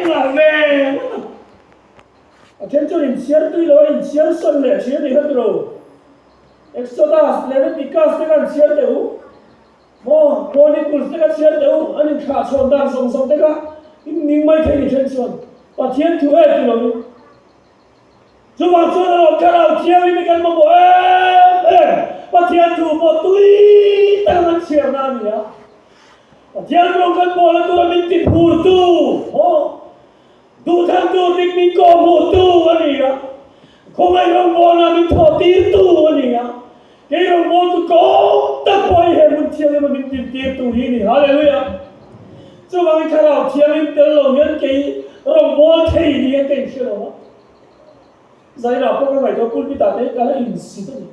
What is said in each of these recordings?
ngah ve ngawt ang. A then chuan inchhiar tui lo a inchhiar sawn leh thin a ni kha tiro. Exodus, Leviticus te kha an chhiar teh u. Maw, Chronicles te kha chhiar teh u. An inthlah chhawn dan zawng zawng te kha in ning mai thei ni then chuan Pathian thu e ti lovin. Chuvang chuan a lawm thlarau thianghlim hi kan mamawh em em. Pathian thu pawh tui taka kan chhiar na a ni a. Pathian rawng kan pawhna tura min ti phurtu, maw, duhthlang tur dik min kawhhmuhtu a ni a. Khawngaih rawngbawlna min thawh tirtu a ni a. Kei rawngbawltu tlawm tak pawh hi he hmun thianghlim a min din tirtu hi a ni. Hallelujah! Chuvangin thlarau thianghlim tel lo hian kei rawngbâwl thei ni a ka inhre lo a. Zainah pawh ka ngaihtuah pulpit ah te ka la insit a ni.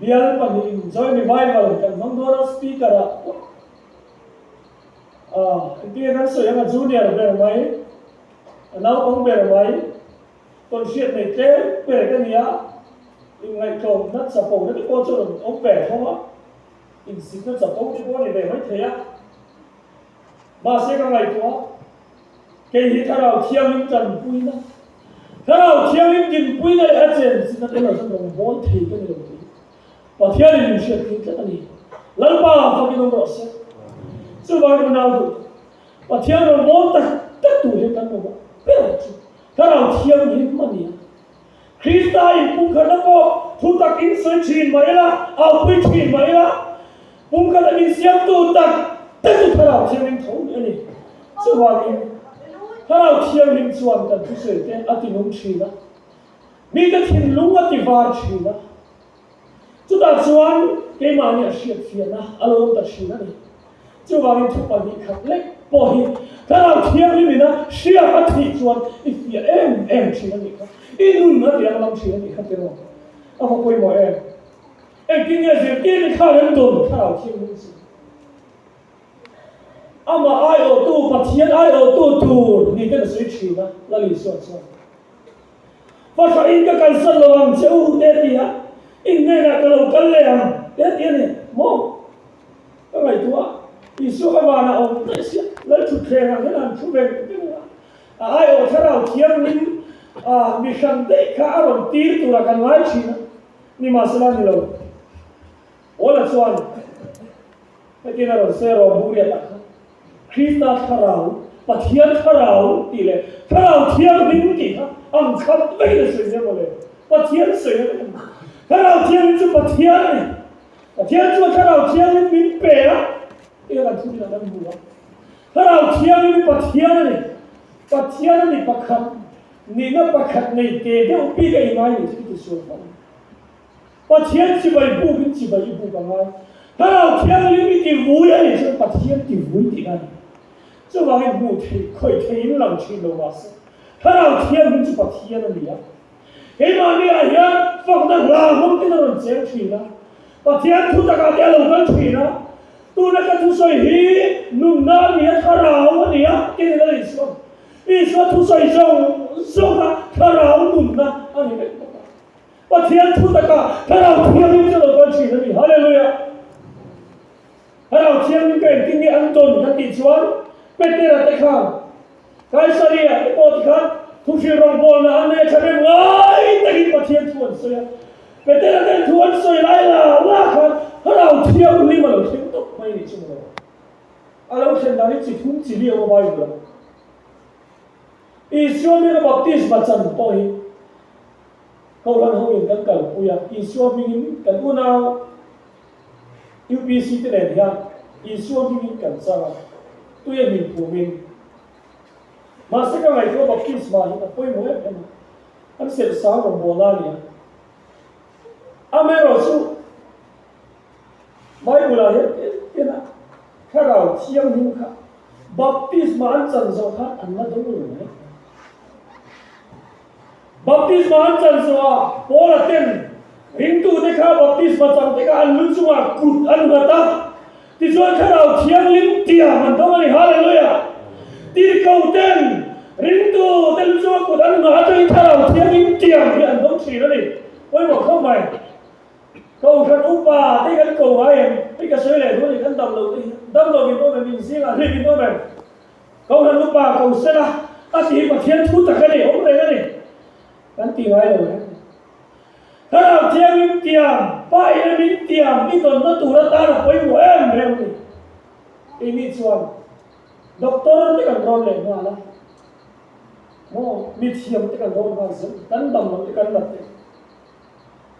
Bial pahnihin Joy Revival kan hmang dawn a, speaker ah pawh ah engtin nge kan sawi ang a junior ber mai, a naupang ber mai, Tawnhriat nei tlem ber ka ni a, inngaihtlawmna chapona te pawh chu rawn awm ve tho a, insitna chapo te pawh a ni ve mai thei a. Mahse ka ngaihtuah a, kei hi Thlarau Thianghlim tanpuina, Thlarau Thianghlim dinpuina leh a chenchina te lo chuan rawn bawl thei ka ni lo tih hi Pathianin min hriattir tlat a ni. Lalpa fakin awm rawh se. Chuvangin unau duh, Pathian rawn bawl tak tak tur hian kan mamawh ber chu Thlarau Thianghlim a ni a. Krista inpumkhatna pawh thu tak in sawi thin mah ila, aupui thin mah ila, pumkhatna min siamtu tak tak chu Thlarau Thianghlim tho ni a ni. Chuvangin, Thlarau Thianghlim chuan kan thusawi te a tinung thin a, mite thinlung a tivar thin a. Chutah chuan keimahni a hriatfiahna a lo awm ta thin a ni. Chuvangin thu 2 khat lek pawh hi Thlarau Thianghlim ina hriat a thih chuan i fiah em em thin a nih kha. I nun a tianglam thin a nih kha tiraw? A va pawimawh em? Engtin nge zirtir ni khan an dawn Thlarau Thianghlim chu? Amah aiawhtu, Pathian aiawhtu tur ni ten a sawi thin a, Lal Isua chuan. Fahrah in ka kalsan lo ang che u te ti a, in hnenah ka lo kal leh ang te ti a ni maw? Ka ngaihtuah a, Isua ka vanah awm daih sia, Lalthutthleng ah hian an thu veng veng a, a aiawh thlarau thianghlim a mi hran daih kha a rawn tir turah kan ngai thin a, nimahsela a ni lo. Paula chuan hetin a rawn sawi rawng buk riat ah khan, Krista thlarau, Pathian thlarau tih leh Thlarau Thianghlim tih kha ang khat vekin a sawi nia mawle. Pathian sawi na vek a ni. Thlarau Thianghlim chu Pathian a ni. Pathian chuan Thlarau Thianghlim min pe a, tih a kan thu thinah kan hmu a. Thlarau Thianghlim hi Pathian a ni. Pathian a ni pakhat, nihna pakhat nei te deuh bik a ingai ni chu i ti sual fo ang. Pathian chibai buk in chibai i buk a ngai. Thlarau Thianghlim i ti vui a nih chuan Pathian ti vui tih a ni. Chuvangin hmuh theih, khawih theih in lang thin lo mahse Thlarau Thianghlim chu Pathian a ni a. Keimahni ah hian fakna hla hmang ten a rawn cheng thin a. Pathian thu takah te a lo kal thin a. Tuna ka thusawi hi nunna a ni a, thlarau a ni a, tin in a Isua. Isua thusawi zawng zawng kha thlarau nunna a ni vek bawk a. Pathian thu taka Thlarau Thianghlim chu lo kal thin a ni. Hallelujah! Thlarau Thianghlim ka engtin nge an tawn kan tih chuan Petera te khan Kaisaria te pawh ti khan thuhrilh rawngbawlna an nei a tha rem ngai takin Pathian thu an sawi a. Petera ten thu an sawi lai la la khan Thlarau Thianghlim a lo thleng tawp mai a nih chu maw? A lo thlen dan hi chi thum chi li a awm a Bible ah. Isua hminga baptisma chan pawh hi Kohhran hoin kan kalpui a, Isua hmingin kan unau UPC te nen hian Isua hmingin kan chang a, tui a hmin phumin. Mahse ka ngaihtuah baptisma hi a pawimawh em em a, an serh sang rawngbawlna a ni a. Amaherawhchu Bible ah hian eng eng a Thlarau Thianghlim kha baptisma an chan zawh khan an la dawng lo mai. Baptisma an chan zawhah Paula ten ringtute kha baptisma changte kha an lu chungah kut an nghat a, tichuan Thlarau Thianghlim tiang an dawng a ni. Hallelujah! Tirhkoh ten ringtute lu chunga kut an nghah atangin Thlarau Thianghlim tiang hi an dawng thin a ni. Pawimawh khawp mai. Kohhran upa te kan ko ngai em? Hei ka sawi leh dawn a ni, kan dam loh te hi dam lovin awm em, inzingah hlim in awm em? Kohhran upa ko sela a tih hi Pathian thu tak a ni, awm reng a ni. Kan ti ngai lo reng a ni. Thlarau Thianghlim tiam, Pa ina min tiam i dawnna tur atan a pawimawh em reng a ni. Keini chuan Doctor te kan rawn leh nghal a, maw mithiam te kan rawn nghal zel, kan dam loh te kan nat te.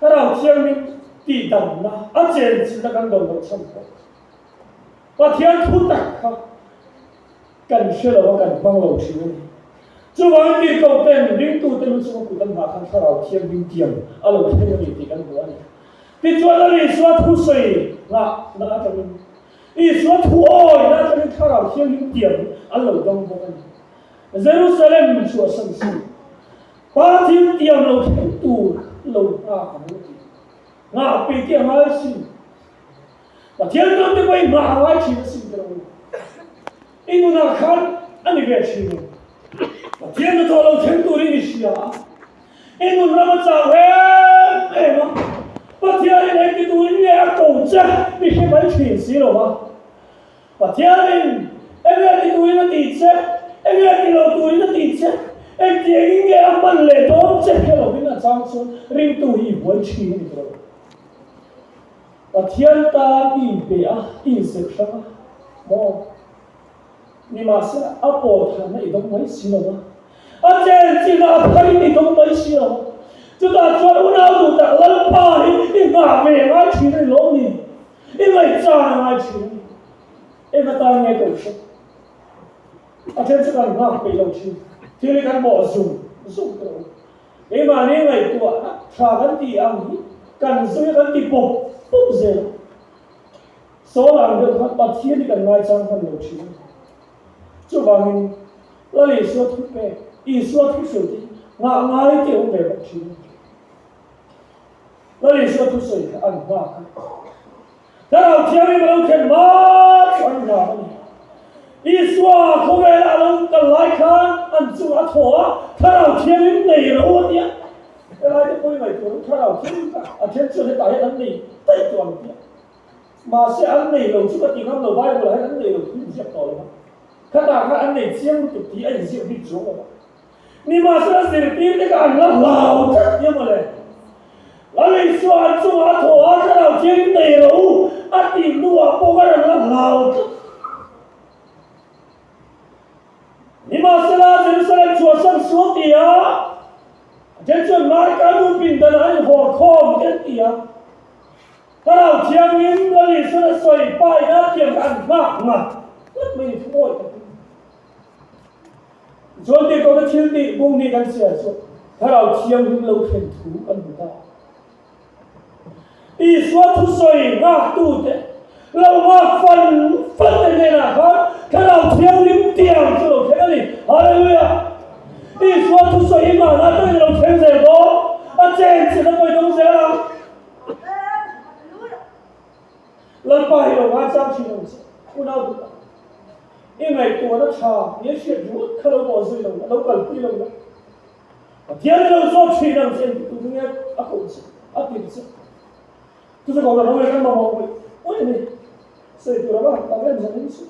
Thlarau Thianghlim tihdamna a chenchilhna kan dawn loh chhan pawh Pathian thu tak kha kan hre lo a, kan hmang lo thin a ni. Chuvangin tirhkoh ten ringtute lu chunga kut an nghah khan Thlarau Thianghlim tiam a lo thleng a ni tih kan hmu a ni. Tichuan Lal Isua thusawi nghahna atangin Isua thu awina atangin Thlarau Thianghlim tiam an lo dawng bawk a ni. Jerusalem chhuahsan suh. Pa thil tiam lo thleng tur lo nghak ang a ti. Nghah peih te a ngai sin. Pathian tan te pawh i nghah a ngai thin asin ka lo. I nunah khan a ni ve thin lo. Pathian hnathawh lo thleng turin i hria a. I nun ram a chau em em a. Pathianin engti turin nge a ko che i hre mai thin si lo va. Pathianin enge ti turin a tih che, enge ti lo turin a tih che, engtiangin nge a hman leh dawn che hre lovin a chang chuan ringtu hi i buai thin a ni tawh lo. Pathian tan i inpe a, i inserh hrang a maw? Nimahsela a pawl thanna i dawng mai si lo va, a chen chinah a pharin i dawng mai si lo va, chutah chuan unau duh tak Lalpa hi i nghah ve ngai thin a ni lawm ni? I ngaihchan a ngai thin a ni. Eng atan nge ka hre? A then chu kan nghak peih lo thin. Thil hi kan bawh zung zung tawh lo. Keimahni ngaihtuahna tha kan tih ang hi kan zui a kan ti pawp pawp zel a. Sawl ang deuh khan Pathian hi kan ngaichang hman lo thin a ni. Chuvangin Lal Isua thupek, Isua thusawi te hi nghah ngai te awm ve bawk thin a ni. Lal Isua thusawi kha an nghak a. Thlarau Thianghlim a lo thlen hma chu an nghak a ni. Isua khawvela a lo kal lai khan an chungah a thaw a, Thlarau Thianghlim nei ro a tia. Helai te pawh i ngaihtuah rawh, Thlarau Thianghlim kha a then chuan hetah hian an nei daih tawh ang tia. Mahse an nei lo chu ka ti ngam lo, Bible ah hian an nei lo thu inziak tawh lo va. Khatah khan an nei chiang lutuk tih a inziak bik chuang lo va. Nimahsela zirtirte kha an la hlau tlat nia mawle. Lal Isua an chungah a thaw a, Thlarau Thianghlim nei rawh u a tih hnuah pawh khan an la hlau tlat. Nimahsela Jerusalem chhuahsan suh a ti a, a then chuan Marka nu pindanah an inhawr khawm te an ti a. Thlarau Thianghlim Lal Isuan a sawi pa ina thiam kha an nghak ngat ngat mai ni thu awi takin. Chuan tirhkohna thil tih bung nih kan chhiar chu Thlarau Thianghlim lo thlen thu kan hmu ta. Isua thusawi nghaktute lo nghak fan fan te hnenah khan Thlarau Thianghlim tiang chu lo thleng a ni. Hallelujah! Isua thusawi hi mahna atangin a lo thleng zel dawn, a chen chin a pawi dawng zel ang. Lalpa hi lo ngaichang thin ang che, unau duh tak. I ngaihtuahna tha nge hriat ringawt kha lo bawh zui lo la, lo kalpui lo la. Pathian i lo zawt thin ang che engti tur nge a koh che, a tir che. Chu chu kohhran ho leh kan mamawh ngawih ngawih a ni. Sawi tur a va han tam em zanin chu.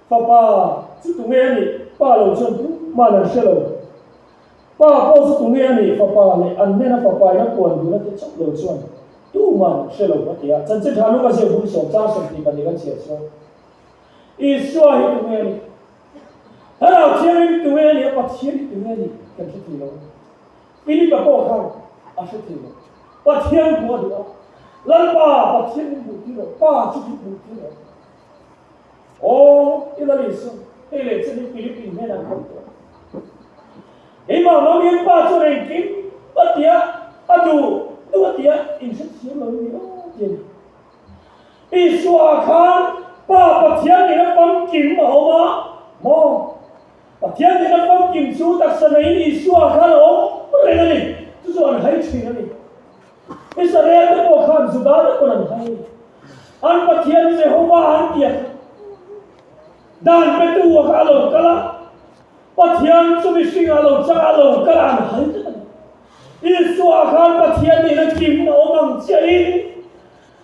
Fapa chu tunge a nih? Pa lo chuan tuman an hre lo. Pa pawh chu tunge a nih? Fapa leh an hnena fapa in a puan dun a ti chauh lo chuan tuman hre lo a ti a. Chanchin tha Luka ziak bung sawm chang 22 kan chhiar chuan Isua hi tunge a nih? Thlarau Thianghlim tunge a nih a Pathian hi tunge a nih kan hre thei lo. Philip-a pawh khan a hre thei lo. Pathian hmuh a duh a. Lalpa Pathian min hmuh tir rawh, Pa chu min hmuh tir rawh. Aw, i Lal Isua, hei leh chen hi Philip in hnenah an rawn tawh. Keimah mangin Pa chuan engkim a ti a, a duh duh a ti a, in hrethiam lo ni aw ti a ni. Isua khan Pa Pathian nena famkim a awm a maw? Pathian nena famkim chu taksa neiin Isua khan a awm reng a ni. Chu chu an hai thin a ni. Israel te pawh khan Juda te pawn an hai a ni. An Pathian Jehova an ti a kha. Dan petu a kha a lo kal a, Pathian chu mihring a lo chang a, a lo kal a an hai tlat a ni. Isua khan Pathian nena kim a awm ang chiahin.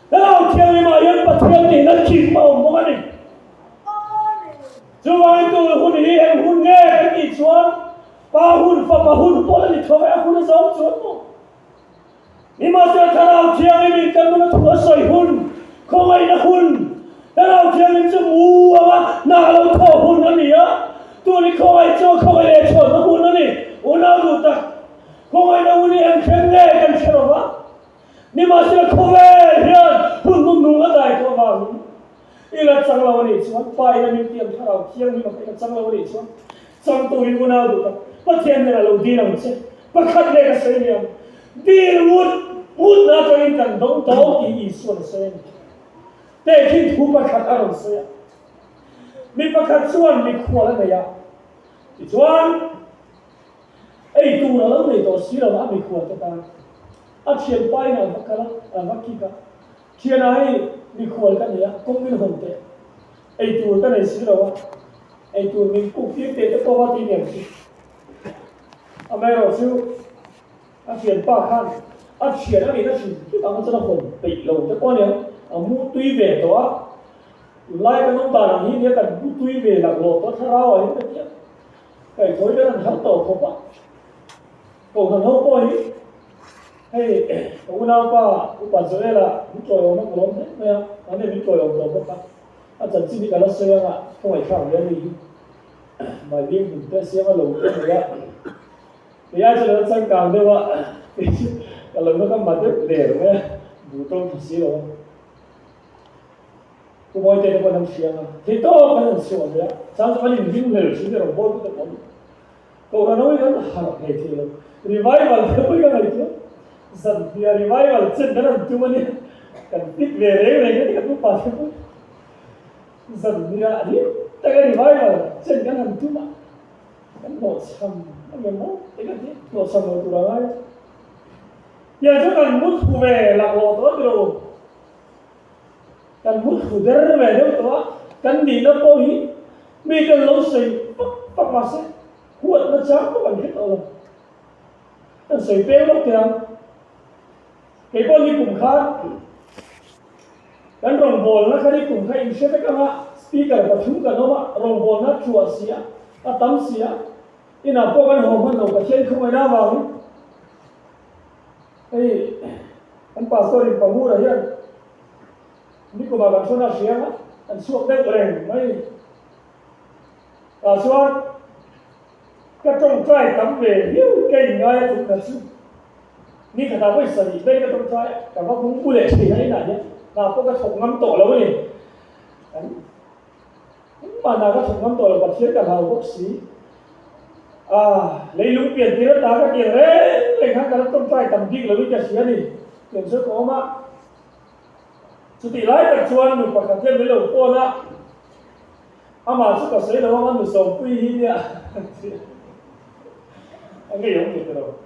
Thlarau Thianghlimah hian Pathian nihna kim a awm bawk a ni. Chuvangin tun hun hi eng hun nge kan tih chuan Pa hun, Fapa hun pawh la ni tho e, a hun a zawng chuan maw? Nimahsela Thlarau Thianghlimin kan nuna thu a sawi hun, khawngaihna hun, Thlarau Thianghlim chu mu anga hna lo thawh hun a ni a, tun hi khawngaih chu a khawngaih leh chhuahna hun a ni. Unau duh tak, khawngaihna hun hi eng thleng nge kan hre lo va, nimahsela khawvel hian hun hnuhnung a dai tawh avangin I la chang lo a nih chuan, Pa ina min tiam Thlarau Thianghlim a kha i la chang lo a nih chuan, chang turin unau duh tak, Pathian hnenah lo dil ang che. Pakhat leh ka sawi nia, dil ngut ngutna atangin kan dawng tawng tih Isuan a sawi a ni. Tehkhin thu pakhat a rawn sawi a. Mi pakhat chuan mikhual a nei a, tichuan ei tur a lo nei tawh si lo a mikhual te tan. A thianpa in a va kal a, a va kik a. Thiana hei mikhual ka nei a, kawng min hawn teh. Ei tur ka nei si lo a, ei tur min puk tir teh te pawh a ti niang chu. Amaherawh chu a thianpa khan a thian a nihna hrim hrim ang chuan a hawn peih lo te pawh a niang, a mu tui ve tawh a. Tunlai kan awm dan ang hi nia kan mu tui ve laklawh tawh thlarau ah hian ka ti a, kaihthawih kan han har tawh khawp a. Kohhran ho pawh hi hei ka unaupa Upa Joel-a min tawiawm a ka lawm hle mai a, mahni min tawiawm tawh bawk a, a chanchin hi ka la sawi anga khawngaih thlak ve a ni hi. Mai bing hmun te siam a lo te mai a, kei ai chuan a la changkang deuh a, kei chu ka lo na ka ma deuh der mai a, buh tawng tha si lo a. Pu Mawite te pawh an han hriang a, theihtawp an han chhuah ve a, chang chu an inring hlel thin erawh bawl te pawh an. Kohhran ho hi kan harh thei thei lo. Revival te pawh hi ka ngaihtuah. Zanhnia revival chen kan han tum a nia. Kan fit ve reng reng a ni kan upa te pawh. Zanhnia hlim taka revival chen kan han tum a, kan hlawhchham a ni maw te ka ti. Hlawhchham lo tur a ngai a. Tiang chu kan mu thlu ve laklawh tawh a ti lo. Kan mu thlu der ve deuh tawh a, kan nihna pawh hi mi ten lo sawi fak fak mah se huatna chang pawh kan hre tawh lo. Kan sawi peng lawk teh ang. Kei pawh ni kum khan kan rawngbawlna kha ni kum kha in hre vek ang a, speaker pathum kan awm a, rawngbawlna a thuah si a, a tam si a, inah pawh kan haw hman lo Pathian khawngaihna avangin hei kan pastor in Pangura hian Nikumah kan hrawn a hriam a, kan chhuak deuh reng mai. Tah chuan ka tawngtai tam ve viau ka inngai a tum khat chu. Ni khatah vawi sarih vel ka tawngtai a, ka va bung u leh thin a inah hian hna pawh ka thawk ngam tawh lo a ni. Kan engmah hna ka thawk ngam tawh lo, Pathian ka hlau bawk si. Ah, leilung pian tir ata ka tiang reng reng khan ka la tawngtai tam bik loin ka hria a ni. Tiang chuan ka awm a. Chutih lai tak chuan nu pakhat hian min lo phone a, amah chu ka sawi lo ang a, nu Sawmpuii hi nia a ngei awm ve ta lo.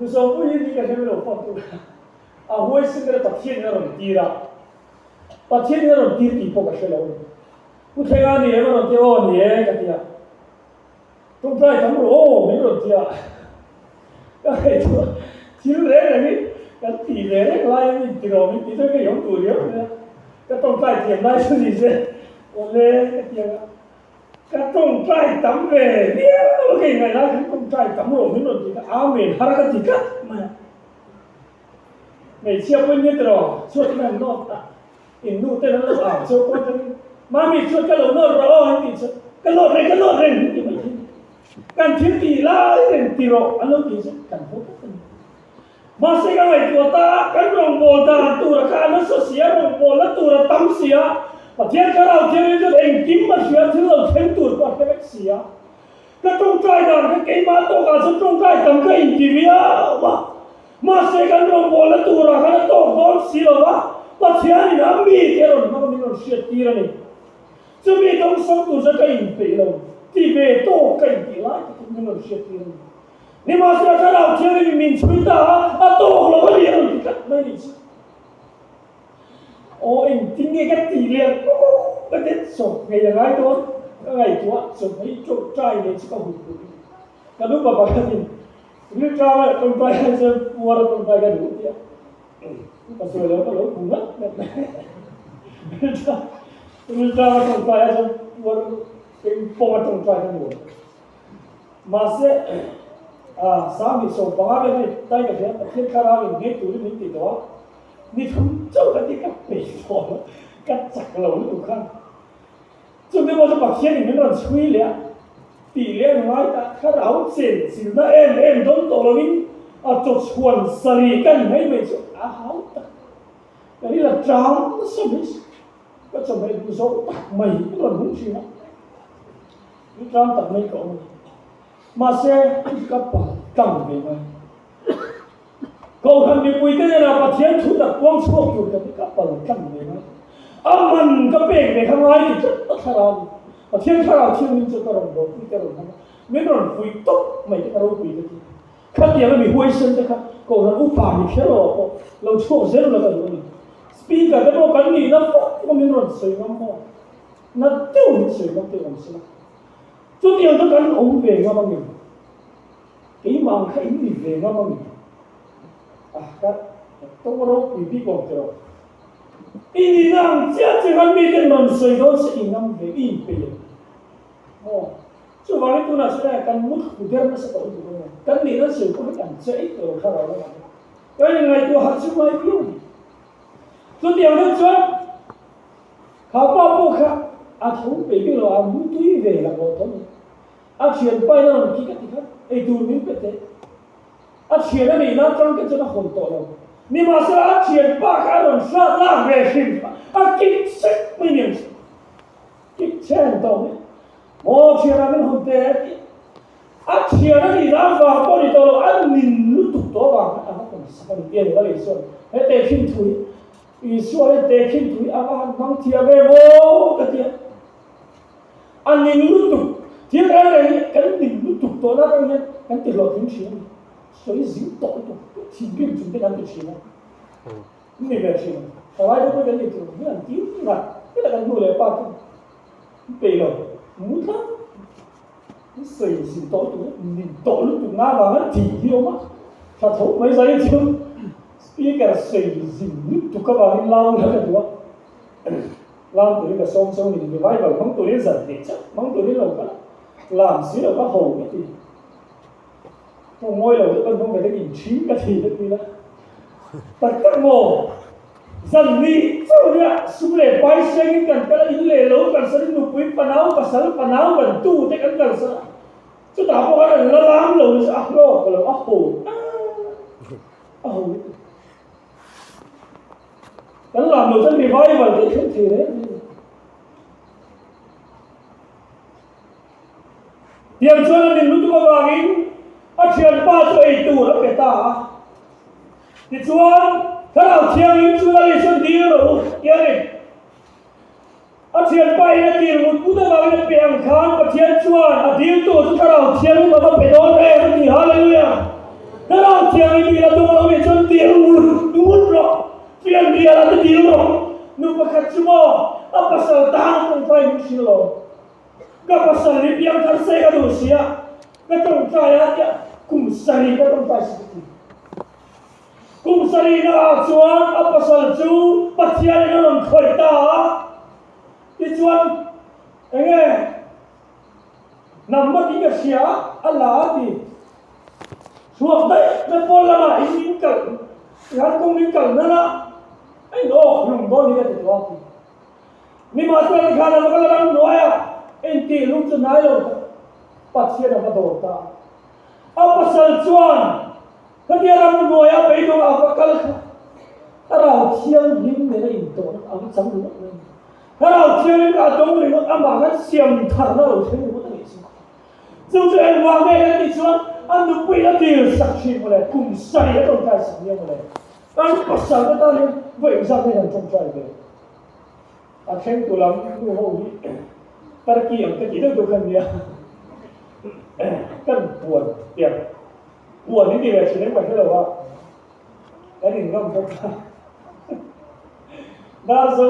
Nu Sawmpuii hi ni ka hria min lo phone tu kha a huaisen ber a Pathian in a rawn tir a, Pathian in a rawn tir tih pawh ka hre lo a ni. Pu Thlenga ni em a rawn ti a, aw ni e ka ti a. Tawngtai tam rawh aw min rawn ti a, ka ngaihtuah thil reng reng hi kan tih ve reng lai a min ti rawh min tih chuan ka iawm duh riau mai a, ka tawngtai thiam lai chu ni se awle ka ti ang a, ka tawngtai tam ve viau a ka ingaih lai khan tawngtai tam rawh min rawn ti kha amen har ka ti tlat mai a, hmeichhia pawhin ni tiraw chhuat in an nawt a. In nu ten an lo au cheu pawh atangin Mami chuan ka lo nawt rawh aw an tih chuan ka nawt reng ka nawt reng an ti mai thin. Kan thil tih lai reng ti rawh an lo tih chuan kan haw tlat a ni. Mahse ka ngaihtuah ta a, kan rawngbâwl dan tura kha a nasa si a, rawngbâwlna tur a tam si a, Pathian Thlarau Thianghlim chuan engkim a hria, thil lo thleng tur pawh a hre vek si a. Ka tawngtai dan kha keimah tawkah chuan tawngtai tam ka inti viau a. Mahse kan rawngbawlna turah khan a tawk dawn si lo va, Pathianin a mite rawn hmang min rawn hriat tir a ni. Chumi dawngsawng tur chuan ka inpeih lo, ti ve tawk ka intih lai takin min rawn hriat tir a ni. Nimahsela Thlarau Thianghlim min chhui ta a, a tawk lo a ni a rawn ti tlat mai a nih chu. Aw engtin nge ka tih leh ka ti chawp ngei a ngai dawn, ka ngaihtuah chawp mai tawngtai leh chu ka hun tur a ni. Ka nu pa pakhatin Rilṭama tawngtai hian chuan puara tawngtai ka duh tia. Ka sawi lo ka lo bu ngat ngat mai. Rilṭam a ṭawngṭai a chuan puar peng pawng a ṭawngṭai ka nuam. Mahse, Sanghnih 15 vel hei tai ka hria, Pathian thlarau in ngei turin min ti tawh a, ni thum chauh ka ti ka peih tawh lo, ka chak lo lutuk khan. Chumi pawh chu Pathian in min rawn chhui leh a, tih leh an ngai ta, thlarau chen chilna em em dawn tawh lovin a chawchhuan sarih ka ni mai mai chu a hau tak. Ka rilh a chang nasa mai si, ka chawhmeh duh zawh tak mai ka rawn hung thin a, rilh chang tak mai ka awm a ni. Mahse, ka pal tlang ve ngai. Kohhran mipuite nena Pathian thu tak puang chhuak tur ka ti ka pal tlang ve ngai. A man ka pek ve kha ngai ti tlat a thlarau ni. Pathian thlarau thianghlim chu ka rawn bawlpui ka rawn hmang a, min rawn fuih tawp mai te ka ropui ka ti. Khatiang a mi huaisen te kha Kohhran upa ni kher lo ah pawh lo chhuak zel la ka duh a ni. Speaker te pawh kan nihna fawk fawk a min rawn sawi ngam maw? Na deuh min sawi ngam te awm sela. Chutiang chu kan awm ve ngam a ngem? Keimah ang kha in ni ve ngam a mi? Ah ka tawng ropui bik awm teh rawh. I nihna ang chiah chiah khan miten rawn sawi dawn se i ngam ve, i inpeih em? Maw? Chuvangin tunah chuan hei kan mut hmu der nasa tawh lutuk emaw, kan nihna sawi pawh hi kan che eih tawh lo thlarau lamah hian. Kan inngaihtuah harh chu ngai viau a ni. Chutiang deuh chuan kha pa pawh kha a tho peih bik lo, a mu tui ve lah bawh tawh a ni. A thianpa in a rawn kik a ti kha, eitur min pe teh. A thian a nihna atang te chuan a hawn tawh lo. Nimahsela a thianpa kha a rawn hrat lak ve hrim kha a kik sek mai nen kik chen tawh mai. Maw thianah min hawn teh a ti a. A thian a nihna avang pawh ni tawh lo, a nin lutuk tawh avang khan a va hawn sak a ni tih a ni va lei chuan he tehkhin thu hi Isua hian tehkhin thu hi a va han hmang thiam em aw ka ti a. A ning lutuk, thil reng reng hi kan ning lutuk tawh na atang hian kan ti hlawhtling thin a ni. Sawi zing tawh lutuk, thinrim chung te kan ti thin a, an ni ve thin a. Thalai te pawh kan ni tur hi an ti ngat, heta kan nu leh pa te an peih lo, mu tlat. An sawi zing tawh lutuk, ning tawh lutuk na avang an tih hi awm a, tha tho mai zai chu speaker sawi zing lutuk avangin lau la ka duh a. Lam turin ka sawm chauh ni, revival hmang turin zan hnih chauh hmang turin lo kal a, lam si lo ka ho ka ti. Tawng ngawi lo deuh kan hmang ve deuh inchhing ka ti ka ti la. Tak tak maw? Zan hnih chauh nia sum leh pai sengin kan kal a, in leh lo kan sarin nupui panau pasal panau kan tu te kan kalsan a, chutah pawh khan an la lam lo nasa a hlawk lo a ho a ho lutuk. Kan lam lo chuan revival te thleng thei reng reng a. Tiang chuan a nin lutuk avangin a thianpa chu ei tur a pe ta a. Tichuan, Thlarau Thianghlim chu Lal Isuan dil rawh u, tia a ni. A thianpa in a tir ngut ngut avangin a pe ang khan Pathian chuan a diltu chu Thlarau Thianghlim a va pe dawn em a ti. Hallelujah! Thlarau Thianghlim i la dawng lo nih chuan dil ngut ngut rawh, fian bial ah te dil rawh. Nu pakhat chu maw a pasal tan a tawngtai min hrilh lo. Ka pasal hi piangthar se ka duh si a, ka tawngtai a tia kum sarih ka tawngtai si ka ti. Kum sarihna ah chuan a pasal chu Pathianin a rawn khawih ta a, tichuan enge hnam a tih ka hria a, a la a ti. Chhuak daih na pawl lamah in min kalh, tihan kawng min kalh nan a, a in awk hlum dawn hi ka ti tawh a ti. Nimahsela tikhan a va kal a ram hnuaia intih lung chu hnai lo tak Pathian a va dawr ta a. A pasal chuan Khatia ram hnuaia beidawng a va kal kha Thlarau Thianghlim nena intawhna a va chang ringawt mai a ni. Thlarau Thianghlim kha a dawng ringawt, amah khan siam tharna lo thleng ringawt a nih chu. Chu chu engvang nge kan tih chuan a nupuiin a dil sak thin mawle, kum sarih a tawngtai sak nia mawle. Kan pasal te tan hian vawi engzat nge kan tawngtai ve? A thlengtu lam nu ho hi Turkey ang te tih deuh deuh khan nia kan puan piak. Puan in ti ve thin engmah hre lo a, kan in ngam bawk a. Darzo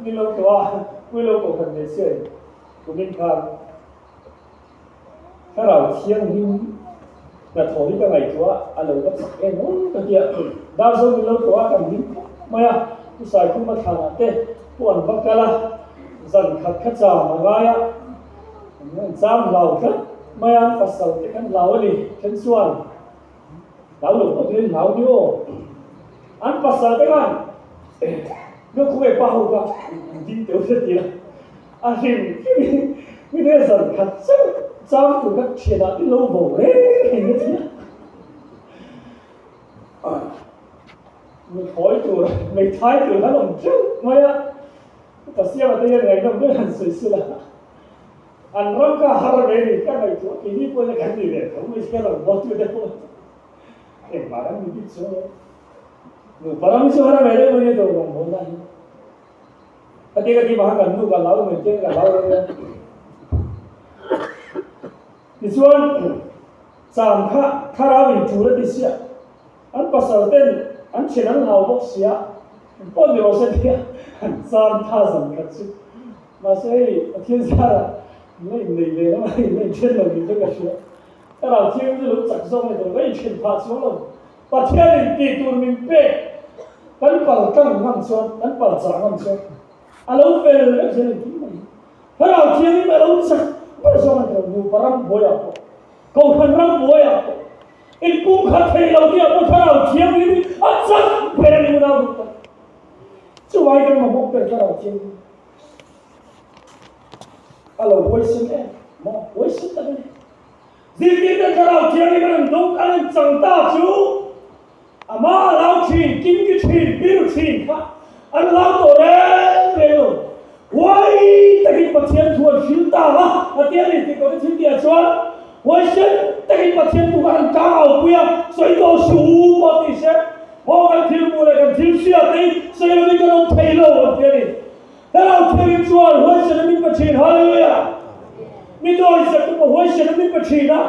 ni lo tawh a, pui lo pawh kan nei chiah in kumin khan Thlarau Thianghlim hnathawh hi ka ngaihtuah a, a lo va chak em aw ka ti a. Darzo ni lo tawh a, kan hlim khawp. mai a, Pu Saikhuma thlanah te pawh an va kal a, zan khat kha cham a ngai a, an cham hlau tlat mai a, pasal te khan hlau a ni, then chuan hlau lo pawh turin hlau ni aw. An pasal te khan nu khawnge pa ho kha an ding teuh hret tia a hlim hlimin mi te zan khat chauh cham tur kha thianah te lo vo reng reng a tia. Nuthlawi tur, hmeithai tur an awm teuh mai a, Pasiama te hian ngaihnawm deuh han sawi sela. An ram kha har ve ni ka ngaihtuah keini pawhin kan ni ve tho mai sia rawn bawltu te pawh engmah kan ni bik chuang lo. Nupa ram hi chu har ve deuh mai nia dawr rawn bawl lai hi. Ka ti ka ti mah kha kan nu ka lau mai chiang ka lau lo nia. Tichuan cham kha thlarau in tul a ti sia an pasal ten an thian an hlau bawk sia pawh ni rawh se tia an cham tha zan khat chu. Mahse hei Pathian zarah min la innei ve lo a, in la inthen lo niin chu ka hria. Ka ral thiang chu lo chak zawk a ni tawh, ka inthen phah chuang lo. Pathianin tih tur min pek kan pal tlang ngam chuan, kan pal chah ngam chuan a lo fel vek zel engkim mai hi. Ka ral thiangin a lo chak ber zawk a ni tawh, nupa ram buaiah pawh, kohhran ram buaiah pawh, inpumkhat thei lo tihah pawh thlarau thianghlim hi a chak ber a ni unau duh tak. Chuvangin kan mamawh ber thlarau thianghlim. A lo huaisen em? Maw? Huaisen tak a ni. Zirtirte Thlarau Thianghlim an rawn dawng, an rawn chang ta chu amah a lau thin, kimki thin, biru thin kha an lau tawh reng reng lo. Huai takin Pathian thu an hrilh ta a, a ti a ni tih kawta thil tihah chuan huaisen takin Pathian thu kha an tang aupui a, sawi tawh suh u pawh ti se, maw kan thil hmuh leh kan thil hriat te hi sawi lovin kan awm thei lo an ti a ni. Thlarau Thianghlim chuan huaisen a min pe thin. Hallelujah! Mi dawihzet te pawh huaisen a min pe thin a.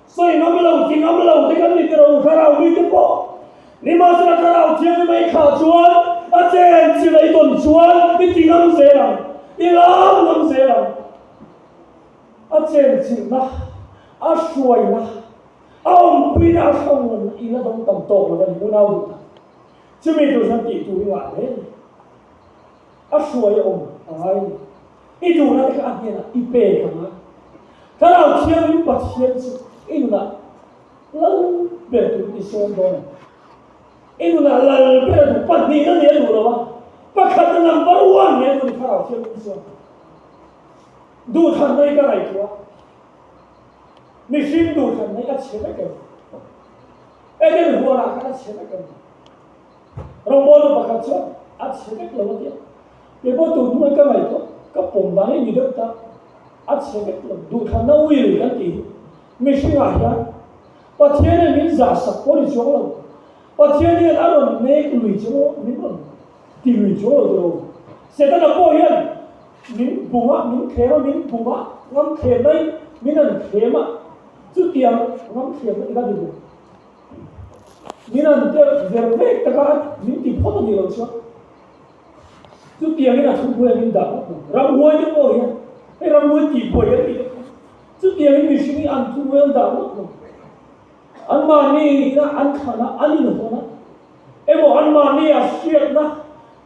Sawi ngam lo, ti ngam lo te kan ni tiro u Thlarau mi te pawh. Nimahsela Thlarau Thianghlim a i thlah chuan, a chen chin a i tawn chuan i ti ngam zel ang, i lam ngam zel ang. A chen chilhna, a hruaina, a awmpuina, a hrangwanna i la dawng tam tawk lo a ni unau duh tak. Chumi tur chuan tih tur i ngah hle a ni. A hruai a awm a ngai a ni. I duhna te kha a hnenah i pek a ngai. Thlarau Thianghlim Pathian chu i nunah lal ber tur i sawn dawn a. I nunah lal ber a duh, pahnihna nih a duh lo a, pakhatna number one nih a duh a ni Thlarau Thianghlim chuan. Duhthlanna hi ka ngaihtuah a, mihring duhthlanna hi a chhe vek em? Eden huanah khan a chhe vek em? Rawngbawltu pakhat chuan a chhe vek lo a ti a, kei pawh tun hnuai ka ngaihtuah, ka pawm dan hi ni deuh ta, a chhe vek lo, duhthlanna will kan tih hi mihringah hian Pathian hian min zah sak pawh ni chuang lo, Pathian hian a rawn nek lui chu min rawn ti lui chuang lo tilo, Setana pawh hian min bum a, min thlem a, min bum a, ngam thlem mai min rawn thlem a, chutiang ngam thlem na ila ni lo. Min an deuh ver vek taka min ti phawt a nih loh chuan chutiangin a thuhnuai min dah ngawt ang. Ramhuai te pawh hian hei ramhuai tihbuai an tih te pawh chutiangin mihring hi an thuhnuai an dah ngawt lo. Anmahni ina an thlan a, an inhawn a, emaw anmahni a hriatna,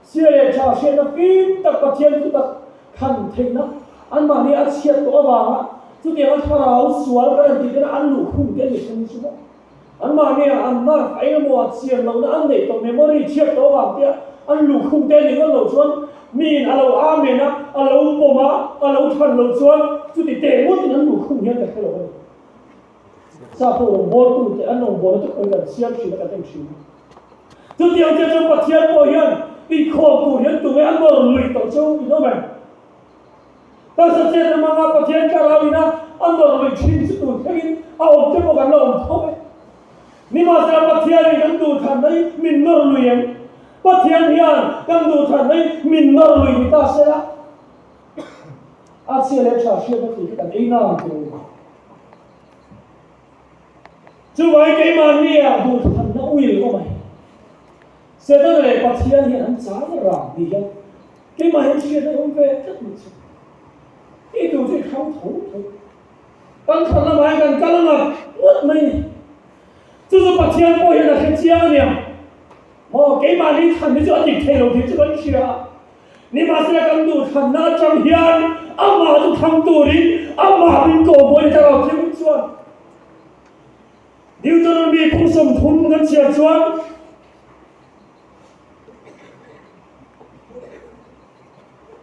chhia leh tha hriatna fim tak Pathian thutak thlan theihna anmahni a chhiat tawh avanga chutianga thlarau sual kan han tih tena an luhkhung te an ni thleng chu maw. Anmahni ah an mark a engemaw a chian lohna an neih tawh memory chhiat tawh avang te an luhkhung te nih ngawt loh chuan miin a lo amen a, a lo pawm a, a lo thlan loh chuan chuti teh ngawtin an luhkhung hian ka hre lo a ni. Sa pawh rawngbawltu te an rawngbawlna te pawhin kan siam thin a kan en thin a. Chutiang chiah chuan Pathian pawh hian inkhawm tur hian tunge a nawr lui tawh chu in awm em? Taksa chet ram anga Pathian thlarau ina a nawr lui thin chu tun thlengin a awm te pawh kan la awm tho e. Nimahsela Pathianin kan duhthlanna hi min nawr lui em? Pathian hian kan duhthlanna hi min nawr lui ni ta sela a chhia leh tha hriatna tih hi kan ei nang tur a ni. Chuvangin keimahnia duhthlanna uil awm a hi. Setana leh Pathian hian an chang rang ni hian keimah hian hriatna i awm ve tlat mai chu. I duh chu i thlang tho tho. Kan thlan lamah hian kan kal ngat ngawt mai ni. Chu chu Pathian pawh hian a hre chiang a nia. Maw, keimahni thlan hi chu a dik thei lo tih chu kan hria a. Nimahsela kan duhthlanna atang hian amah chu thlang turin amah min kawhmawh a ni thlarau thianghlim chuan. Deuteronomy phung 30 kan chhiar chuan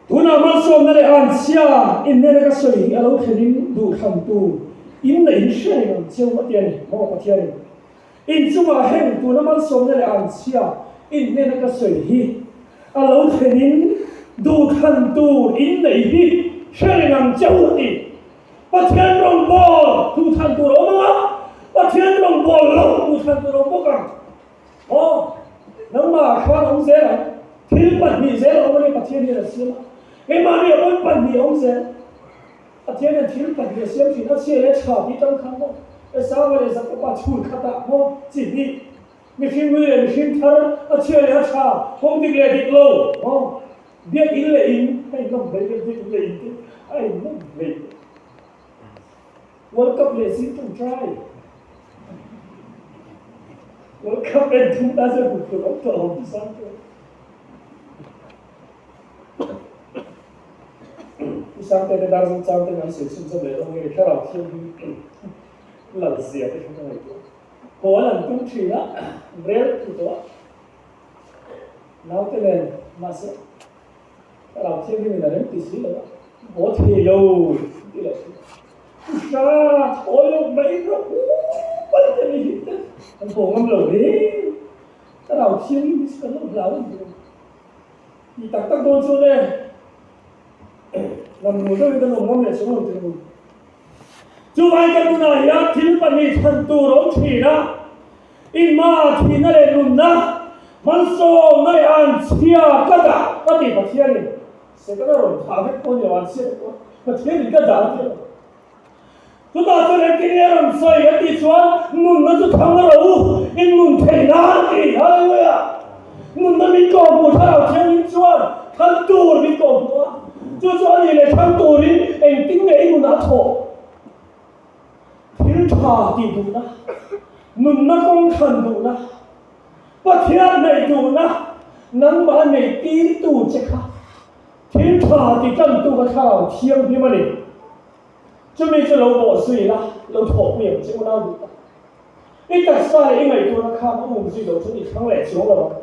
Tunah malsawmna leh anchhia innena ka sawi hi a lo thlenin duhthlantu in neih hi hre reng ang cheu a ti a ni, maw Pathianin. In chungah heng tuna malsawmna leh anchhia innena ka sawi hi a lo thlenin duhthlantu in neih hi hre reng ang cheu a ti. Pathian rawngbâwl duhthlan tur a awm ang a, Pathian rawngbâwl lo duhthlan tur a awm bawk ang. Aw, nangmah khan awm zel ang. Thil pahnih zel a awm a ni, Pathian hian a siam a. Keimahni a pawn pahnih a awm zel. Pathian hian thil pahnih a siam thin, a chhia leh tha tih tang khan maw, Esau leh Jakoba chhul khatah maw, chi hnih, mihring hlui leh mihring thar, a chhia leh a tha, kawng dik leh dik lo maw, biak in leh in, a inlawm hlei vel, biak in leh in te a inlawm hlei. World Cup leh zing ṭawngṭai. World Cup en thum ta chuan hmuh tur awm tawh awm ti sang chu. Pu Sangte te dar zawng chang te kan sawi chhun zawm leh dawn nge thlarau thianghlim lal zia te kha ka ngaihtuah. Haw an an tum ṭhin a, rel thu tawh a. Naute nen mahse Thlarau thianghlim in a rem ti si lo a, haw thei lo ti leh si. U Hra, thawi lo mai rawh u pal te mi hi te an haw ngam lo hle. Thlarau thianghlim hi chu kan lo hlau a ni lo. Ti tak tak dawn chuan e, lam hmuh deuhin kan awm ngam leh chuang lo tih ang. Chuvai kan nunah hian thil pahnih chhan tur a awm thin a. Inma thihna leh nunna, malsawmna leh anchhia ka dah a ti Pathianin. Setana rawn thah vek pawh a ni lo, anchhia te pawh Pathianin ka dah a ti lo. Chutah chuan engtin nge a rawn sawi a tih chuan nunna chu thang rawh u, in nun theih nan a ti. Hallelujah! Nunna min kawhhmuh thlarau thianghlim chuan thlang tur min kawhhmuh a, chu chu a nih leh thlang turin engtin nge i nunah a thawh? Thil tha tih duhna, nunna kawng thlan duhna, Pathian neih duhna, nangmah neih tirtu che kha thil tha ti tantu kha thlarau thianghlim a ni. Chumi chu lo bawhzui la, lo thawhpui ang che unau duh tak. I taksa leh i ngaihtuahna khan a umzui loh chuan i thlang leh chuang lo ang.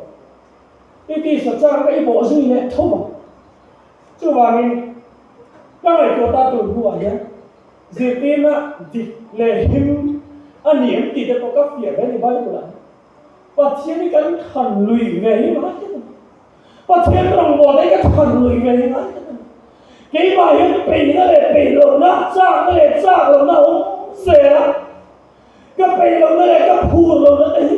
I tisa chang kha i bawhzui leh tho ang. Chuvangin, ka ngaihtuah ta tur hnuah hian Zirtirna dik leh him a ni em tih te pawh ka fiah ve a ni Bible ah hian. Pathian hi kan than lui ve hi ngai tak a ni. Pathian rawngbawlna hi ka than lui ve hi ngai tak a ni. Keimah hian peihna leh peih lohna, chakna leh chak lohna a awm zel a. Ka peih lohna leh ka phur lohna te hi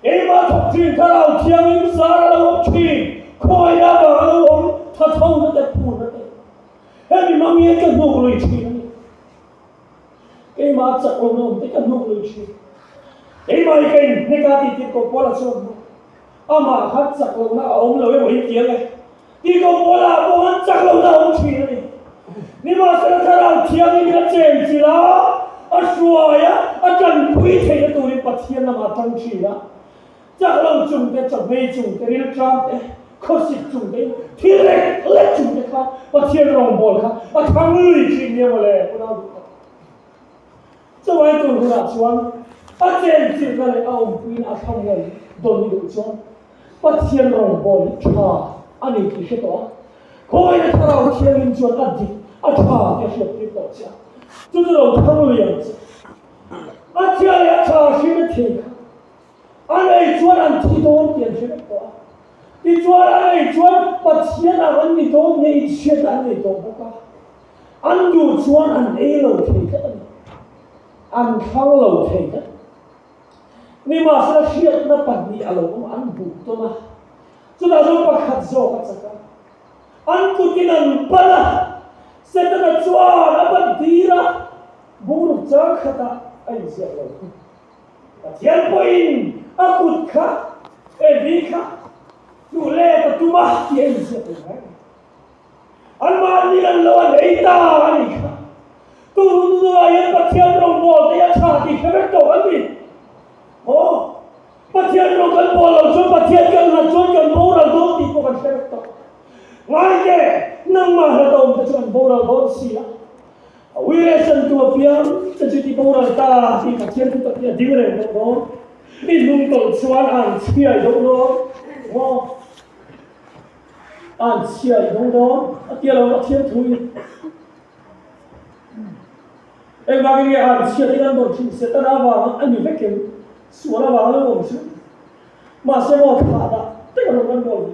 keimah thawk thin thlarau thianghlim zar a lo awm thin, khawiah vang a lo awm thathona te phurna te. Hemi hmang hian ka hnuk lui thin a ni. Keimah chak lo na awm te ka hnuk lui thin. Keimah hi ka inhnek a tih tirhkoh Paula chuan hmu. Amah kha chak lo na a awm lo emaw in ti ang e. Tirhkoh Paula ah pawh khan chak lo na a awm thin a ni. Nimahsela Thlarau Thianghlim in a chen chilh a, a hruai a, a tanpui theihna turin Pathian lamah a tang thin a. Chak lo chung te, chawhmei chung te, rilṭam te, khawsik chung te, thil lek lek chung te kha Pathian rawngbâwl kha a thang lui ṭhin nia mawle, unau duh tak. Chawai tur hunah chuan a chenchilhna leh a awmpuina a thlang ngei dawn i duh chuan Pathian rawngbâwl hi ṭha a ni tih hre tawh a, khawiin a thlarau thianghlim chuan a dik, a ṭha tih a hriattir tawh che a, chu chu lo thang lui ang che. A chhia leh a ṭha hrim a thei kha. A nei chuan an thi dawn tih an hre vek tawh a. Tichuan a nei chuan Pathian ang an ni dawn nge inhriat an nei tawh bawk a. An duh chuan an ei lo thei tlat a ni. An thlang lo thei tlat. Nimahsela hriatna pahnih a lo awm a, an buh tawn a. Chutah chuan pakhat zawk a chak a. An kutin an ban a, Setana chuan a ban tir a, bungruk chang khatah a inziak lo thung. Pathian pawhin a kut kha Evi kha hnuh let a tum a tih a inziak lo ngai lo. Anmahni an lo an ei ta a nih kha. Tun hnuah hian Pathian rawngbawlte hi a tha tih hre vek tawh an ni. Aw! Pathian rawng kan bawl lo chuan Pathian kan hlat chuan kan boral dawn tih pawh kan hre vek tawh. Ngai teh, nangmah hlat a awm te chu an boral dawn si a. A ui leh chantu apiang te chu ti boral ta tih Pathian thu tak hi a ding reng tawh dawn. I hnung tawlh chuan an chhiai deuh dawn maw? An chhiai deuh dawn a tia lo Pathian thu in. Engvangin nge an chhiat hi kan dawn thin? Setana avanga a ni vekin sual avanga lo awm chu. Mahse maw thlah dah taka rawn kan bawl ve.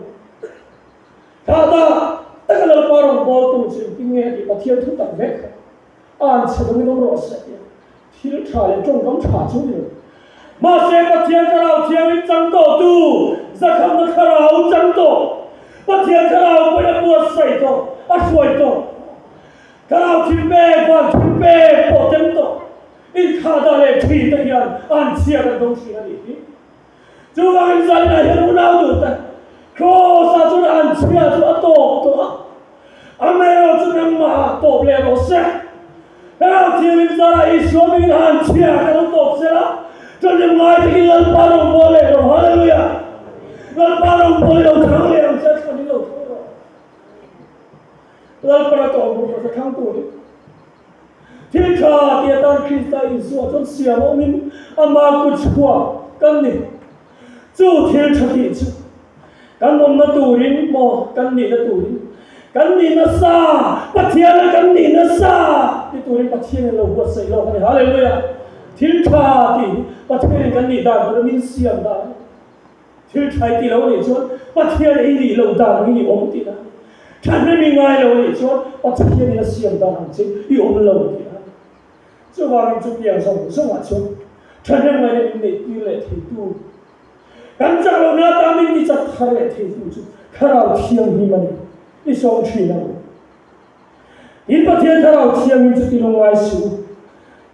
Thlah dah taka Lalpa rawn bawltu chu engtin nge a tih Pathian thu tak vek kha an chhe dawngin awm rawh se a ti a. Thil tha leh tawngkam tha chu ni lo. Mahse Pathian Thlarau Thiangin chang tawhtu zakhamna thlarau chang tawh, Pathian Thlarau pawhin a buatsaih tawh, a hruai tawh. Thlarau thilpek, van thilpek pawh tem tawh. Inthahdah leh thi te hian an chhiat an dawng thin a nih hi. Chuvangin zaninah hian unau duh te, Kraws-ah chuan an chhia chu a tawp tawh a, amaherawh chu nangmahah tawp leh rawh se. Thlarau Thianghlim zarah Isua mingin an chhia ka lo tawp sel a, ṭahnem ngai takin Lalpa rawngbâwl leh rawh. Hallelujah! Lalpa rawngbâwl i lo thlang leh ang che, a thlan i lo thlang rawh. Lalpan a tawp bawk rawh, thlang turin. Thil tha ti atan Krista Isua chuan siam awmin ama kut chhuak kan ni. Chu thil tha tih chu kan awmna turin maw kan nihna turin kan nih nasa, Pathiana kan nih nasa ti turin Pathianin lo buatsaih lawk a ni. Hallelujah! Thil tha tih hi Pathianin kan nih dan tura min siam dan a ni. Thil ṭhai ti lo nih chuan Pathian i nih loh dan angin i awm tihna a ni. Ṭhahnem i ngai lo nih chuan Pathianin a siam dan ang che i awm lo tihna a ni. Chuvangin chutiang zawng zawngah chuan ṭhahnem ngaina min neihtir leh theitu, kan chak lohna atan min ti chak thar leh theitu chu Thlarau Thianghlim a ni. I sawm ṭhin ang u. In Pathian Thlarau Thianghlim chu ti lungngai suh u.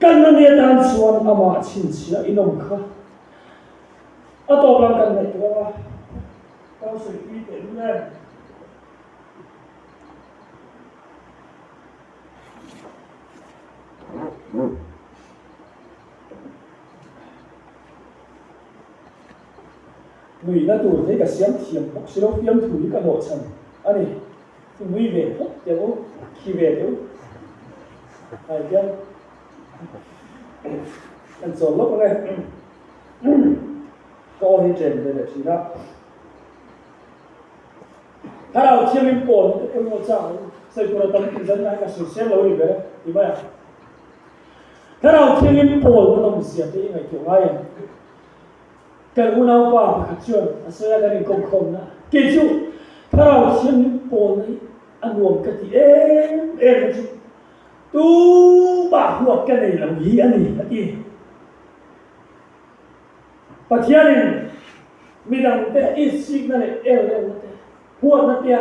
Kan na ni atan chuan amah chhinchhiah in awm kha. A tawp lam kan ngaihtuah a, ka lo sawi tui teh lul em? Nuihna tur te hi ka siam thiam bawk si lo, fiamthu hi ka hlawhchham a ni. Nui ve phawt teh u, khi ve teh u. Ai hian kan chawl lawk ang e. Ka aw hi chen ve leh thin a. Thlarau Thiangin pawn hi ka pawimawh chang ang. Sawi tur a tam tih zan ngai ka sawi seng lo a ni ber e, ti mai ang. Thlarau Thiangin pawn a nawmzia te i ngaihtuah ngai em? Kan unaupa pakhat chuan a sawi a kan inkawmkhawmna. Kei chu Thlarau Thiangin pawn hi a nuam ka ti em em a chu. Tumah huat ka nei lo hi a ni, a ti. Pathianin midangte itsikna leh elrelna te, huatna tea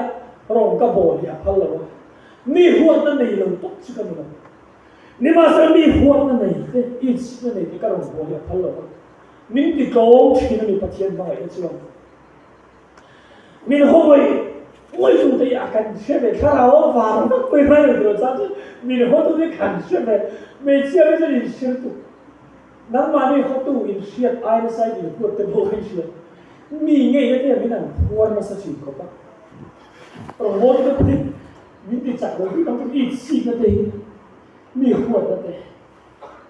rawng ka bawl hi a phal lo a, mi huatna nei lo tak chu ka ni lo. Nimahsela mi huatna nei te, itsikna nei te ka rawn bawl hi a phal lo a, min ti tlawm thin a ni Pathian hmangaihna chuan. Min haw ngawih ngawih tute hi a kan hre ve, thlarau a var vak mai mai lo tur chuan min haw tute hi kan hre ve, hmeichhia hi chuan inhre lutuk. Nangmahni hawtu in hriat ai nasa in inhuat te pawh ka inhria. Mi ngeina te hian min han phuar nasa thin khawp a. Rawngbawltu te pawh hi min ti chak lo bik ang chu itsikna te hi, mi huatna te,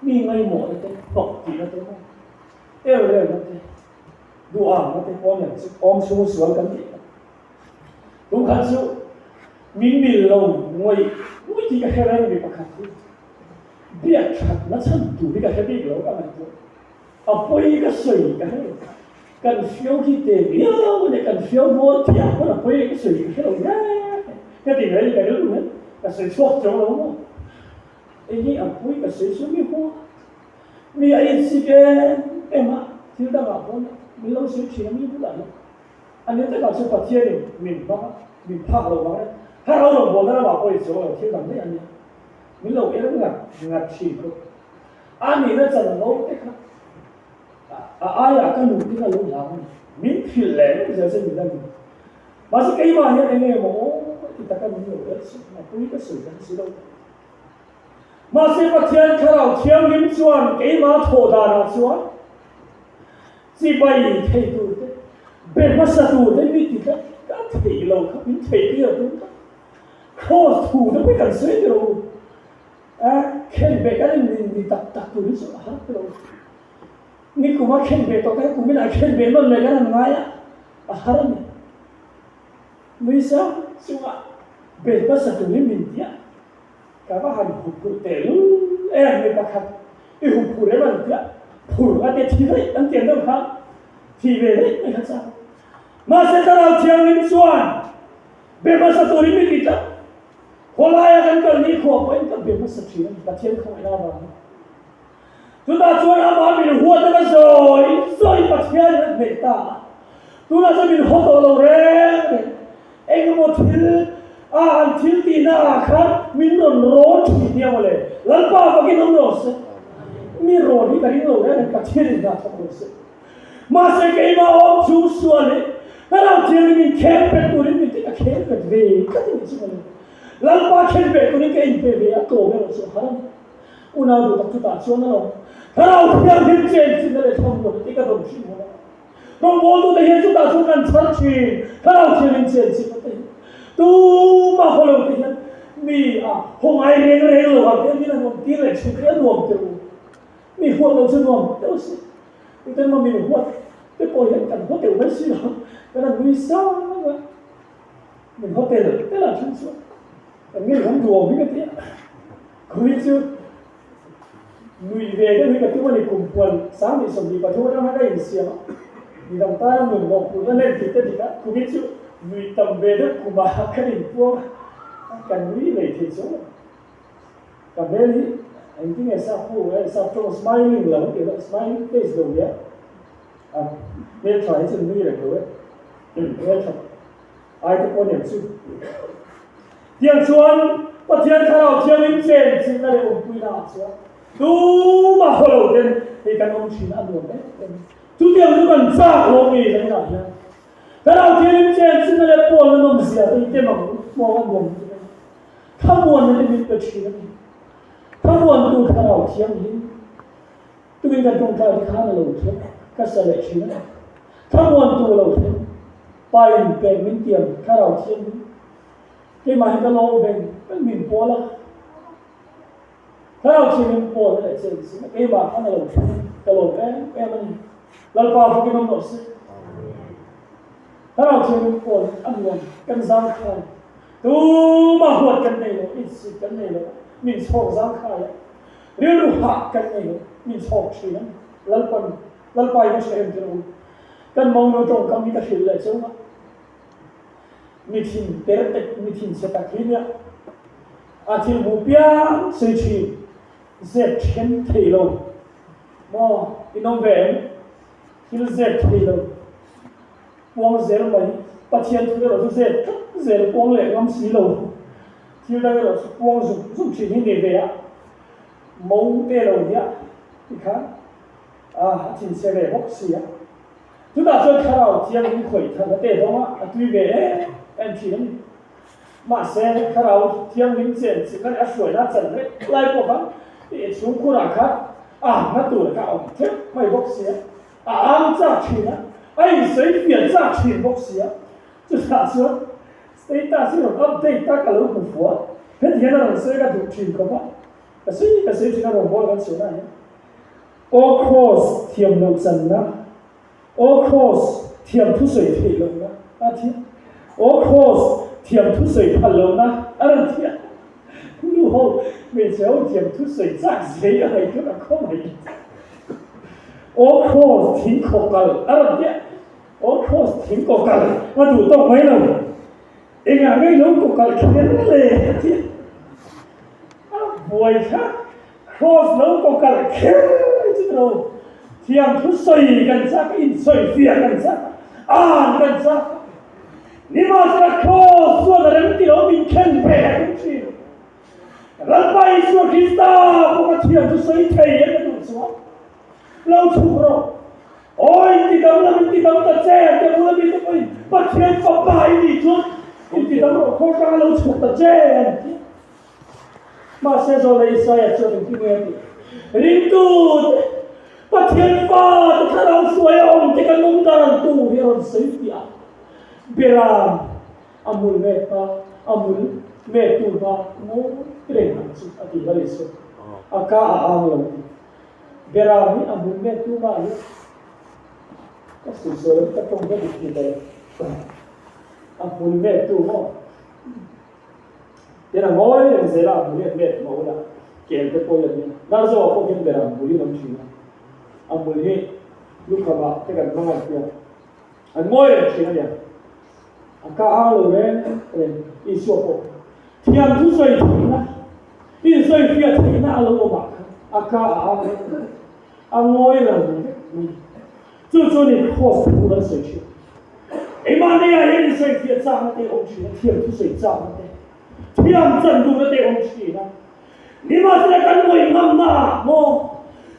mi ngaimawhna te, hnawk tihna te maw, elrelna te, duhangna te awm em chu awm chhung sual kan tih kha. Tumkhat chu min mil lo ngawih ngawih tih ka hre reng mi pakhat hi. Biak that na chhan tur hi ka hre bik lo ka ngaihtuah. A pawi ka sawi ka hre lo. Kan hriau khi te viau a nia, kan hriau hmawl thiam pawn a pawi ka sawi ka hre lo reng e. Ka ti mai ka rilru hian ka sawi chhuak chuang lo maw. Eng hi a pawi ka sawi chu mi hua. Mi a insik em em a, thil dangah pawn min lo sawi thin a mi bulah hian. A ni takah chu Pathianin min hmang a, min phak lo vang e. Thlarau rawngbawlna ramah pawh inchuang lo thil dang daih a nia. Min lo er ngat ngat thin khawp. A nihna chanvo te kha a aiah ka nu te kha lo hlau a ni. Min hrilh leh reng zel che min la ni. Mahse keimah hian eng nge maw aw ti taka min lo er chu mapui ka sawi kha si lo ta. Mahse Pathian Thlarau Thianghlim chuan keimah thawh danah chuan. Chibai thei tur te, be hmasa tur te mi ti tlat ka theih lo kha min theih tir a tum tlat. Kraws thu te pawh kan sawi tiro u. A khen beh kan in ni tak tak tur hi chu a har tiro. Ni kum a khen beh tawh te kum in a khen beh nawn leh kan han ngai a, a har a ni. Nui sang chunga be hmasa turin min ti a. Ka va han huphurh teh lul em mi pakhat i huphurh em an tia phur a tia thi daih an tiang deuh kha thi ve daih mai kha chang. Mahse Thlarau Thianghlim chuan be hmasa turin mi ti tlat. Khawlaia kan kal ni khuah pawhin ka be hmasa thin a ni Pathian khawngaihna avangin. Chutah chuan amah min huat a ka zawi zawi Pathianin a hmeh ta a, tunah chuan min haw tawh lo reng reng. Engemaw thil a an thil tihna ah khan min rawn rawn thin nia mawle. Lalpa fakin awm rawh se. Mi rawn hi ka ring lo reng reng Pathianin hna thawk rawh se. Mahse keimah awm chung sual hi Thlarau Thianghlim min kheng pet turin min ti ka kheng pet ve tlat a nih chu mawle. Lalpa khen peh turin ka inpe ve a tlawm erawh chu a har a ni. Unau duh tak chutah chuan a lo Thlarau Thianghlim chen chinna leh thlamuanna te ka dawng thin hmun a. Rawngbawltute hian chutah chuan kan chhar thin Thlarau Thianghlim chen chinna te hi tumah haw lo te hian mi a haw ngai reng reng lo ang te min an awm tir leh thin te a nuam teh u. Mi huat lo chu nuam deuh si. Tute emaw min huat te pawh hian kan haw teuh mai si lo kan han nui sang a. Min haw tel tel ah thin chuan kan ngei awm duh awm hi ka ti a. Khawi chu nuih ve deuh hi ka tum a ni, kum puan 2023 atang khan ka insiam a, midang tana nun mawhphurhna hlen tih te dik a, khawi chu nuih tam ve deuh kumah kan inpuang a, kan nui lei thei chuang lo. Ka hmel hi engtin nge sap pu eh sap tawng smiling lo tih loh smiling face lo nia, a hmeltha hi chu nui reng lo e, hmeltha. Ai te pawh nen chu. Tiang chuan Pathian Thlarau Thianghlim chen chinna leh awmpuina ah chuan tumah haw lo ten hei kan awm thin a nuam em em. Chutiang chu kan chak lo mi zan ah hian Thlarau Thianghlim chen chinna leh pawlna nawmzia te hi tem ang hmawng a nuam lutuk a ni. Thlamuanna te min pe thin a ni. Thlamuantu Thlarau Thianghlim. Tukin kan tawngtai te khan a lo thleng, ka sa leh thin a. Thlamuantu a lo thleng, Pa in pek min tiam thlarau thianghlim. Keimah hi ka lawm veng veng min pawl a. Thlarau thianghlim pawl leh chen sin a keimah khan a lo thleng, ka lawm em em a ni. Lalpa fakin awm rawh se. Thlarau thianghlim pawl a nuam kan zangkhai. Tumah huat kan nei lo, insit kan nei lo, min chhawk zangkhai a. Rilru hah kan nei lo, min chhawk thin a ni. Lalpan, Lalpa in a hre em tirh u. Kan monu tawngkam hi ka hrilh leh cheu a. Mi thin ter tek, mi thin chhe tak hi nia. A thil hmuh piang sawi thin, zep then thei lo. Maw, in awm ve em? Thil zep thei lo. Puang zel mai. Pathian thu erawh chu zep tlat zel puang leh ngam si lo. Thil dang erawh chu puang zuk zuk thin hi ni ve a, mo te lo nia tikhan a a thinchhe ve bawk si a. Chutah chuan Thlarau Thianghlim khawih than a te dawng a, a tui ve em em thin a ni. Mahse, Thlarau Thianghlim chen chilh a hruaina a chan reng lai pawh khan i chhungkhurah khan a hna tur kha a awm theuh mai bawk si a, a ang chak thin a, a insawi fiah chak thin bawk si a. Chutah chuan Status hi rawn update ta ka lo hmu fuh a, heti hian a rawn sawi ka duh thin khawp a, ka sawi ka sawi thin a rawngbâwl kan chhuahna ah hian Aw Kraws thiam loh channa, Aw Kraws thiam thusawi theih lohna a thiam, Aw Kraws thiam thusawi phal lohna a rawn thiam. Nu ho, hmeichhe ho thiam thusawi chak zia hi a ngaihtuah ka khaw mai. Aw Kraws thing khaw kal a rawn tia. Aw Kraws thing kaw kal a duh tawk mai lo. Engah ngei lo kaw kal kher le a ti a. A buai kha Kraws lo kaw kal kher chu ti lo. Thiam thu sawi kan chak a, insawi fiah kan chak a, an kan chak a. Nimahsela Kraws chuan a rem ti lo min khen ve a tum thin. Lalpa Isua Krista pawh ka thiam thu sawi thei em a duh chuan. Lo chhuk rawh. Aw intidam lam intidam ta che a tia bula mite pawhin Pathian fapa i nih chuan intidam rawh khaw atanga lo chhuk ta che an ti. Mahse Zawlei Isaia chuan engtin nge a tih? Ringtute! Pathian Fate thlarau hruaia awm te kan awm dan tur hi a rawn sawi fiah a. Beram a mul mek hma, a mul mek tu hma ngawi reng ang chu a ti Lal Isua. A ka a ang lo ti. Beram hi a mul mek tu hma hi ka sawi sawi ka tawng ka dik ti ta lo. A hmul mek tu maw? Tin a ngawi reng zel a, a hmul hi a met mah ula, kel te pawh hi an nia. Darzoah pawh hian beram hmul hi an awm thin a, a hmul hi lukhamah te kan hmang a tia, an ngawi reng thin a nia. A ka ang lo reng reng Isua pawh thiam thu sawi theihna, insawifiah theihna a lo awm ah khan a ka a ang reng reng, a ngawi ral vek mai. Chu chu ni cross thu kan sawi thin. Keimahniah hian insawifiah chakna te awm thin a, thiam thusawi chakna te, thiam chan duhna te awm thin a. Nimahsela kan ngawih ngamna ah maw,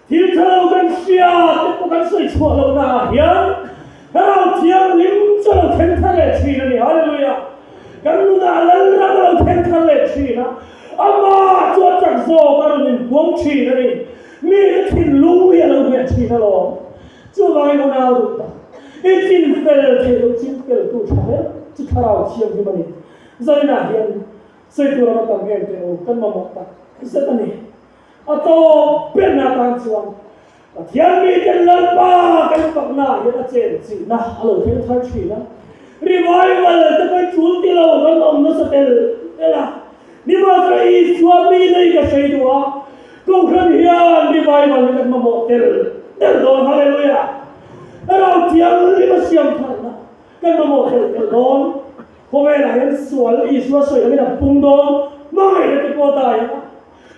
thil tha lo kan hria te pawh kan sawi chhuah lohna ah hian Thlarau Thianghlim chu a lo thleng thar leh thin a ni. Hallelujah! Kan nunah Lalram a lo thleng thar leh thin a, Amah chu a chak zawk a rawn inpuang thin a ni. Mite thinlung hi a lo hneh thin alawm. Chuvangin unau duh tak, i chin fel theih loh chin feltu tha ber chu Thlarau Thianghlim a ni. Zainah hian sawi tur anga tam em teh u, kan mamawh tak zet a ni. A tawp berna atan chuan Pathian miten Lalpa kan fakna ah hian a chen chihna a lo thleng thar thin a. Revival te pawh i tul ti lo kan awm nasa tel tel a. Nimahsela Isua mi nei ka sawi duh a, Kohhran hian revival hi kan mamawh tel tel dawn. Hallelujah! Thlarau Thianghlim a siam tharna kan mamawh tel tel dawn. Khawvelah hian sual Isua sawi angin a pung dawn. Hmangaihna te pawh a dai ang a.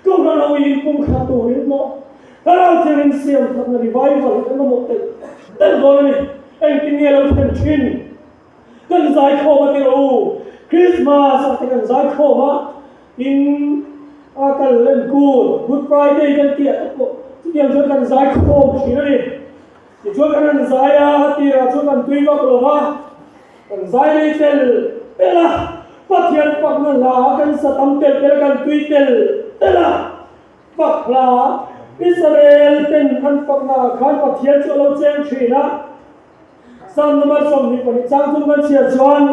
Kohhran ho in pung khat turin maw Thlarau Thianghlim siam thatna revival hi kan mamawh tel tel dawn a ni. Engtin nge lo thlen thin? Kan zaikhawm a ti rawh u. Christmas ah te kan zaikhawm a, tin a kal len kut, Good Friday kan tih ah te pawh chutiang chuan kan zaikhawm thin a ni. Tichuan kan han zai a, a tirah chuan kan tui vak lo va, kan zai rei tel tel a, Pathian fakna hla kan sa tam tel tel a, kan tui tel tel a, fak hla Israel ten an fakna ah khan Pathian chu a lo cheng thin a. Psalm number 22 chang thum kan chhiar chuan,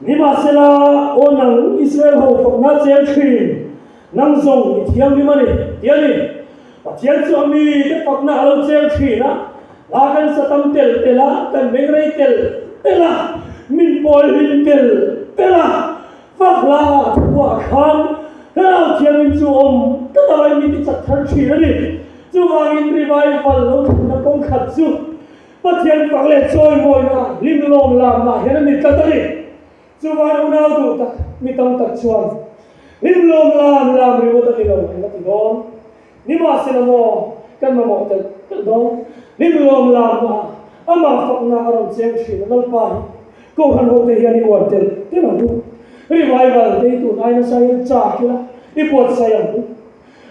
Nimahsela, aw nang Israel ho fakna cheng thin, nang zawng i thianghlim a ni, ti a ni. Pathian chu a mite fakna a lo cheng thin a, hla kan sa tam tel tel a, kan meng rei tel tel a, min pawl hlim tel tel a, fak hla ah thuah khan Thlarau Thianghlim chu awm tlat a, mi ti chak thar thin a ni. Chuvangin revival lo thlenna kawng khat chu Pathian fak leh chawimawina hlimlawm lamna hian a ni tlat a ni. Chuvan unau duh tak mi tam tak chuan hlimlawm lam lam ringawt a ni lo an la ti dawn. Nimahsela maw kan mamawh telh telh dawn. Hlimlawm lamna amah fakna a rawn cheng thin a Lalpa hi Kohhran hote hian i uar telh telh ang u. Revival te hi tun ai nasa hian chak ila i buatsaih ang u.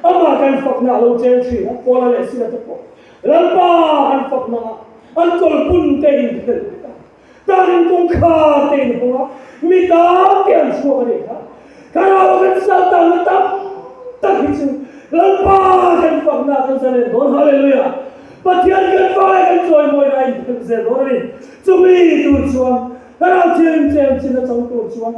Amah kan fakna a lo cheng thin a, Paula leh Sila te pawh Lalpa an fakna ah an kawlpun te in phelh vek a, tanin kawngkhar te in hawng a, mi tam te an chhuak a nih kha. Thlarau a kan sal tanna tam tak hi chu Lalpa kan fakna ah kan zalen dawn. Hallelujah! Pathian kan fak leh kan chawimawina a inphelh zel dawn a ni. Chumi tur chuan Thlarau Thianghlim cheng chin a chang tur chuan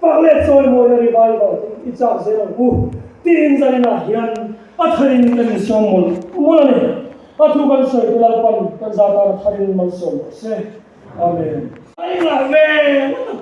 Fak leh chawimawina revival te i chak zel ang u tiin zaninah hian a tharin kan insawm mawlh mawlh a ni. A thu kan sawi te Lalpan kan za tan a tharin malsawm rawh se. Amen. A engah ve ngawt ang.